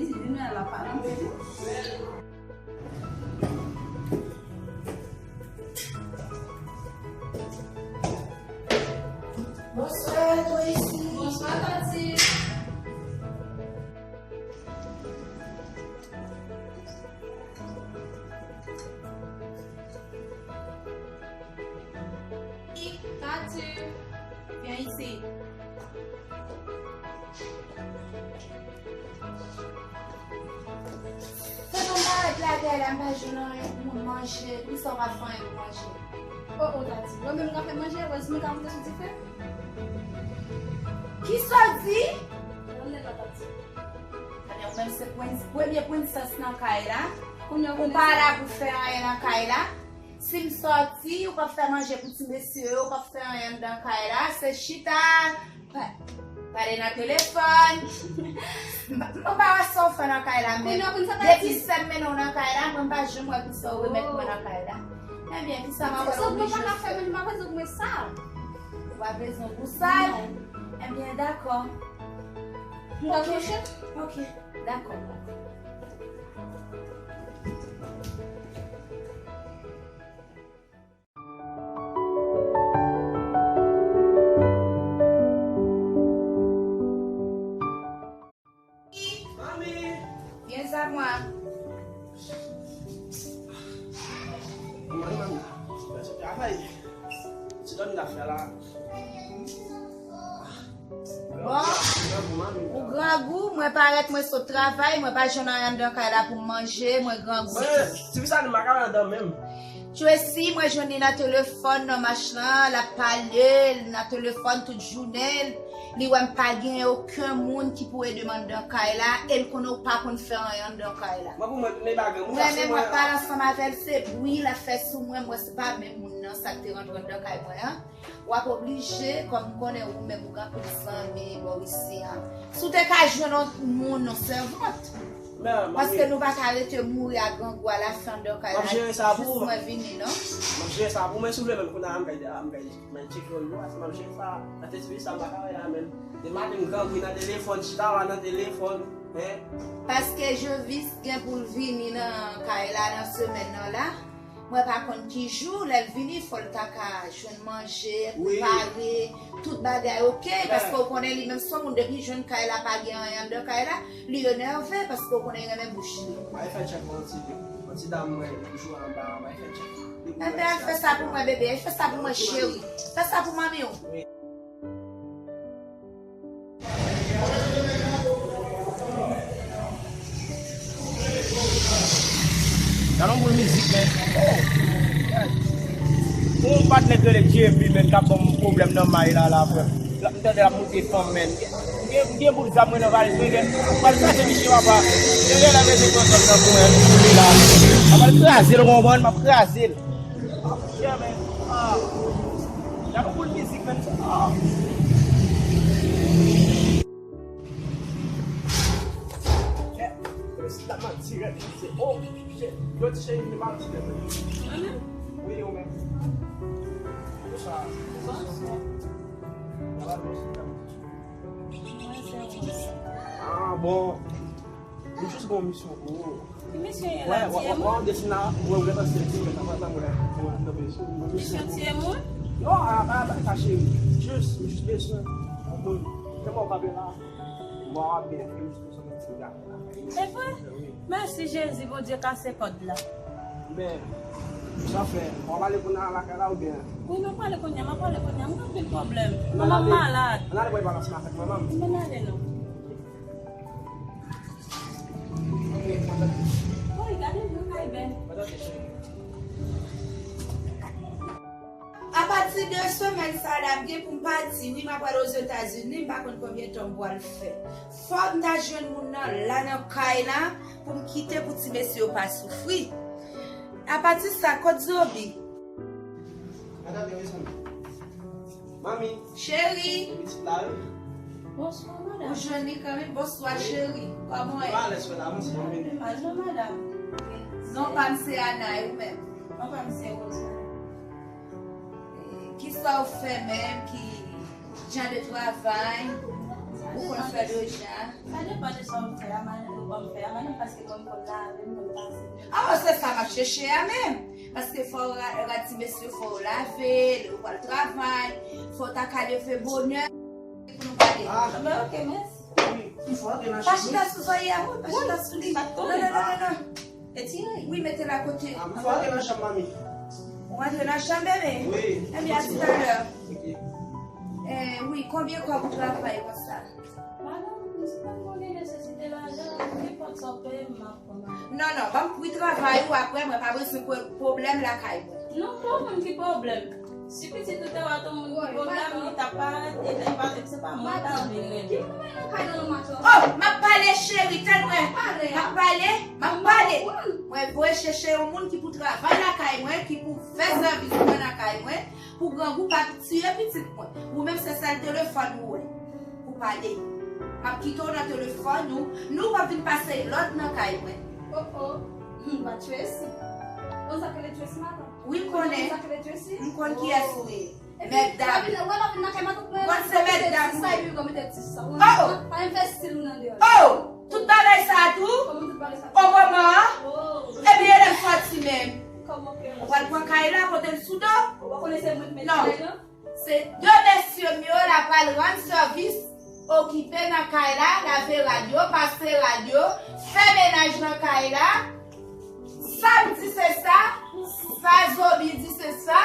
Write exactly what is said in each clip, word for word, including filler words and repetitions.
Li menm la pa nan bebe. Bonswa, Tracy. Bonswa, Tati. Tati, vyen isit. Fè m parèt lakay la, m pa jwenn anyen pou mwen manje. Poukisa w pa fè anyen pou manje? O, o, Tati, mwen menm ka fè manje, wè si mwen ka moute sou dife. Kisa w di? Anlè la, Tati. Ebyen, ou menm se pwen-, premye prensès nan kay la. Ou pa la pou fè anyen nan kay la. Si m sòti, ou p ap fè manje pou ti mesye yo, ou p ap fè anyen anndan kay la. Se chita, pa-, pale nan telefòn. M pa, m pa wè sa w fè nan kay la menm. Depi sèm mennen w nan kay la, mwen m pa janm wè kisa w remèt mwen nan kay la. Ebyen, kisa m ap wè w oblije fè? Ou pa bezwen pou sa. Ou pa bezwen pou sa? Non. Ebyen, dakò. M pral kouche. Ok, dakò, dakò. Manmi! Vyen sa mwa. Manmi, manmi. Mwen se travay. Ti dòmi la fè la. Bon, ou grangou, mwen parèt, mwen sot travay, mwen pa jwenn anyen anndan kay la pou m manje, mwen grangou. Mwen, ti fi sa li makaron anndan menm. Tracy, mwen jwenn li nan telefòn, nan mach lan, l ap pale, l nan telefòn tout jounen, li wè m pa gen okenn moun ki pou ede m anndan kay la, e l konnen ou pa konn fè anyen anndan kay la. Mwen pou mwen tounen bagay, mwen menm mwen ap pale ansanm avè l, se bri l ap fè sou mwen, mwen se pa menm moun nan, sa k te rantre anndan kay mwen an. W ap oblije, kòm m konnen ou menm ou gen anpil zanmi bò isi a. Si w te ka jwenn yon moun, yon sèvant. Paske nou pa ka rete mouri a grangou a lafen anndan kay la. Jis mwen vini, non? M ap jere sa pou mwen, si w vle menm kounye a, m kay, m kay, m kay tcheke yon jou, paske m ap jere sa. Nan tèt fi sa, m pa ka wè la menm. Depi maten m grangou nan telefòn, chita la nan telefòn, en. Paske Jovis gen pou l vini nan kay la nan semèn nan la. Mwen pa konn ki jou, lè l vini, fò l ta ka jwenn manje, prepare, tout bagay oke, paske w konnen li menm se yon moun depi l jwenn kay la, pa gen anyen anndan kay la, li enève, paske w konnen l renmen bouch li. Mwen fè tchèk yon ti, yon ti dam mwen, li jou anba, mwen fè tchèk. Enben, al fè sa pou mwen, bebe, al fè sa pou mwen, cheri. Fè sa pou manmi w. Gade yon boul mizik, men. Oh! Yon patnè k rele J P, men, k ap ban m pwoblèm nan may la, la, frè. M tande l ap moute fanm, men. M gen, m gen boul zam mwen nan valiz mwen, men. M pral kraze misye, papa. Gen lè l ap rete pran zòt nan pou mwen, pou li la. M ap kraze l, ou konprann? M ap kraze l. Yeah, man. Ah. Gade yon boul mizik, man. Ah. Yeah. Yo, ti cheri, li pa ti bèl. Mwen menm? Wi, ou menm. Bonswa. Bonswa. Ah, bon. M jis gen yon misyon pou ou. Ki misyon ye la, ti moun? Wè, wè, wè, wè, depi la, wè, ou gentan sezi, men sa pa sa, wè, wè, wè, wè, misyon ti moun? Non, a, a, pa, pa cheri. Jis, jis bezwen yon moun. Kèlman w kanpe la, mwen w ap byen, jis bezwen yon ti gade la. Se vre? Wi. Mèsi Jezi, Bondye kase kòd la. Men, sa fè, w ap ale kounye a lakay la oubyen? Wi, m ap ale kounye a, m ap ale kounye a, m gen anpil pwoblèm. Manman m malad. Ann ale pran yon vakans nan fèt manman m. M ann ale non. Apati de semèn sa la, m gen pou m pati, wi, m ap pral Ozetazini, m pa konn konbyen tan m pral fè. Fò m ta jwenn moun nan la nan kay la, pou m kite pou ti mesye yo pa soufri. Apati sa, kot Zobi? Manmi. Cheri. Pitit la, wi. Bonswa, madanm. Ou jwenn li kanmenm? Bonswa, cheri. Kòman w ye? Ou alèz, madanm? Ou pa mal, non, madanm? Non pa m se Ana, e ou menm? Non pa m se Rose, madanm. E, kisa w fè menm? Ki jan de travay ou konn fè deja? Sa depann de sa w fè a, madanm. Bon, fè a, madanm, paske mwen, m konn lave, m konn pase. Ah, se sa m ap chèche a menm. Paske fò w ra-, rad ti mesye, fò w lave, lè w pral travay, fò w ta ka leve bonè pou nou pale. Ah. Ah, ben, ok, mèsi. Wi, m fò antre nan chanm. Pa chita sou zòrye a, wi, pa chita sou li. Non, non, non, non, non. Etire. Wi, mete l akote. Ah, m fò antre nan chanm, manmi. Ou antre nan chanm, bebe? Wi. Ebyen, a tout à l'heure. Ok. Eh, wi, konbyen kòb ou travay konsa? Madanm, si pa m konnen nesesite lajan, nenpòt sa w peye m, m ap pran, madanm. Non, non, ban m pri travay ou apre, mwen pa bezwen pwoblèm lakay mwen. Non, pa w konn ki pwoblèm. Si pitit ou te wè t on moun ki pwoblèm, li t ap parèt, e li pa, se pa mwen k t ap vin rele. Ki moun nan kay nan maten? Oh, m ap pale, cheri, tann mwen. M ap pale, m ap pale. Mwen voye chèche yon moun ki pou travay lakay mwen, ki pou fè sèvis mwen lakay mwen, pou grangou pa tiye pitit mwen. Ou menm se sèl telefòn ou wè pou pale. M ap kite w nan telefòn ou, nou p ap vin pase lòd nan kay mwen. Oh, oh. Hmm, pa Tracy. Bon, sa k rele Tracy, madanm? Wi, m konnen. Sa k rele Tracy? M konn kiyès ou ye. Mèt dam. Ou wè lòt nan kay madanm mwen. Bon, se mèt dam. Sa epi ou mete ti sa. Oh! Pa envesti ou nan deyò. Oh! Tout bagay sa a tou? Kòman tout bagay sa a tou? O moman an? Oh. Epi e lè m sòti menm. Kòman ke ou pral pran kay la, pote l sou do? Ou pa konnen se mwen ki mete kay la? Se de mesye m yo la pral rann sèvis, okipe nan kay la, lave rad yo, pase rad yo, fè menaj nan kay la. Sa m di se sa, sa Zobi di se sa.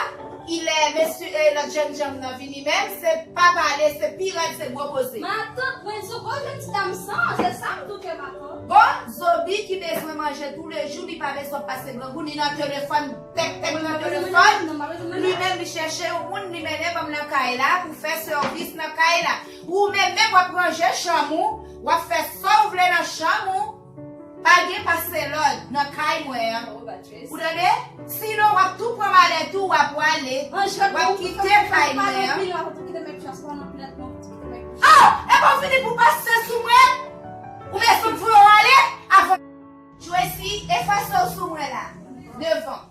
Ilè mesye, e, lòt jènjan nan vini menm, se pa pale, se pi rèd, se gwo koze. Matant, mwen di w, bon, jèn ti dam sa, se sa m touke, matant. Bon, Zobi ki bezwen manje toulejou, li pa bezwen pase grangou, ni nan telefòn, tèk, tèk nan telefòn. Li menm, li chèche yon moun, li mennen ban m nan kay la, pou fè sèvis nan kay la. Ou menm, menm w ap ranje chanm ou, w ap fè sa w vle nan chanm ou, pa gen pase lòd nan kay mwen an. Ou tande? Sinon, w ap tou pran malèt ou, w ap prale, w ap kite kay mwen an. Oh! Epi w vini pou pase sou mwen? Ou bezwen voye w ale avan. Tracy, efase w sou mwen la, devan.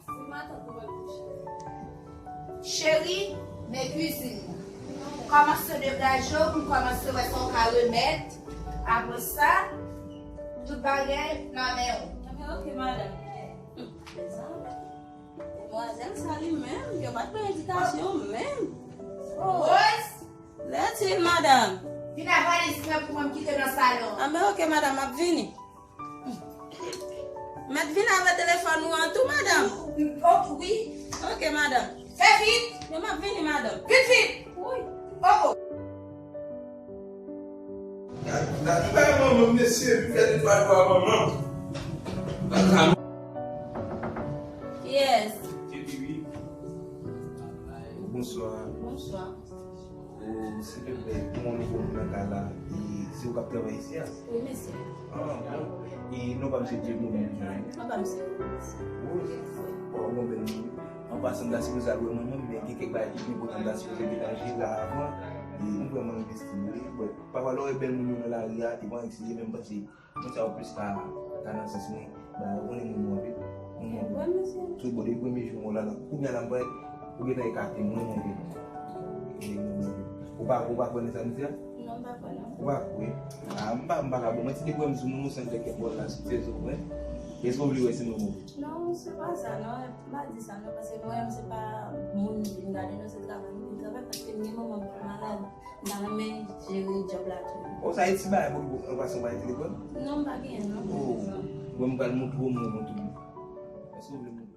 Cheri, men kwizin nan. Kòmanse degaje w, pou kòmanse wè sa w ka remèt. Apre sa, tout bagay nan men w. Anben, ok, madanm. Demwazèl sa li menm, yo pa t ban edikasyon menm. Rose! Lètil, madanm. Vin ak valiz mwen pou mwen, m kite nan salon. Anben, ok, madanm, m ap vini. Mèt vin avè telefòn ou an tou, madanm. Ok, wi. Ok, madanm. Fè vit. Yo, m ap vini, madanm. Vit, vit. Wi. Oh, oh. Gad, gad, gad, manman, mesye, epi fè de twa dwa manman. Gad, gad. Yes. Epi, wi. Bonswa. Bonswa. O, silvouplè, pou yon nouvo moun nan kay la, e se ou k ap travay isi a? Wi, mesye. Ah, bon. E non pa m se Dieudonné, wi. Non pa m se Rose. Rose? Wi. Bon, bon, bèl moun. An pasan, m ta sipoze al wè manman m, men gen kèk bagay ki pi enpòtan m ta sipoze gentan jere avan. E m vrèman envesti, wi. Bon, pafwa lè w wè bèl moun yo nan lari a, e bon, eskize, men m panse moun sa yo plis ka, ka nan sans mwen, ba, ou konnen moun yo anpil. Moun yo anpil. Wi, mesye. Tout bon, depi premye jou m wè w la, la, kounye a la, m wè, ou gentan ekate m, mwen, mwen, mwen. Ou pa, ou pa kwè nan sa m di a? Non, m pa kwè, non. Ou pa kwè? Ah, m pa, m pa ka bon. Mwen, ti depi wè m sou moun, ou santi kè bòl la sou sèzo, wi. Èske w vle wè si mwen move? Non, se pa sa, non. M pa di sa, non, paske mwen, se pa moun m vin gade, non, se travay m vin travay, paske m gen manman m ki malad. M ta renmen jere djòb la tou. O, sa e ti bagay pou, pou, an pasan, ou pa gen telefòn? Non, m pa genyen, non. O, mwen, m pral montre w, mwen, mwen tou. Èske w vle montre?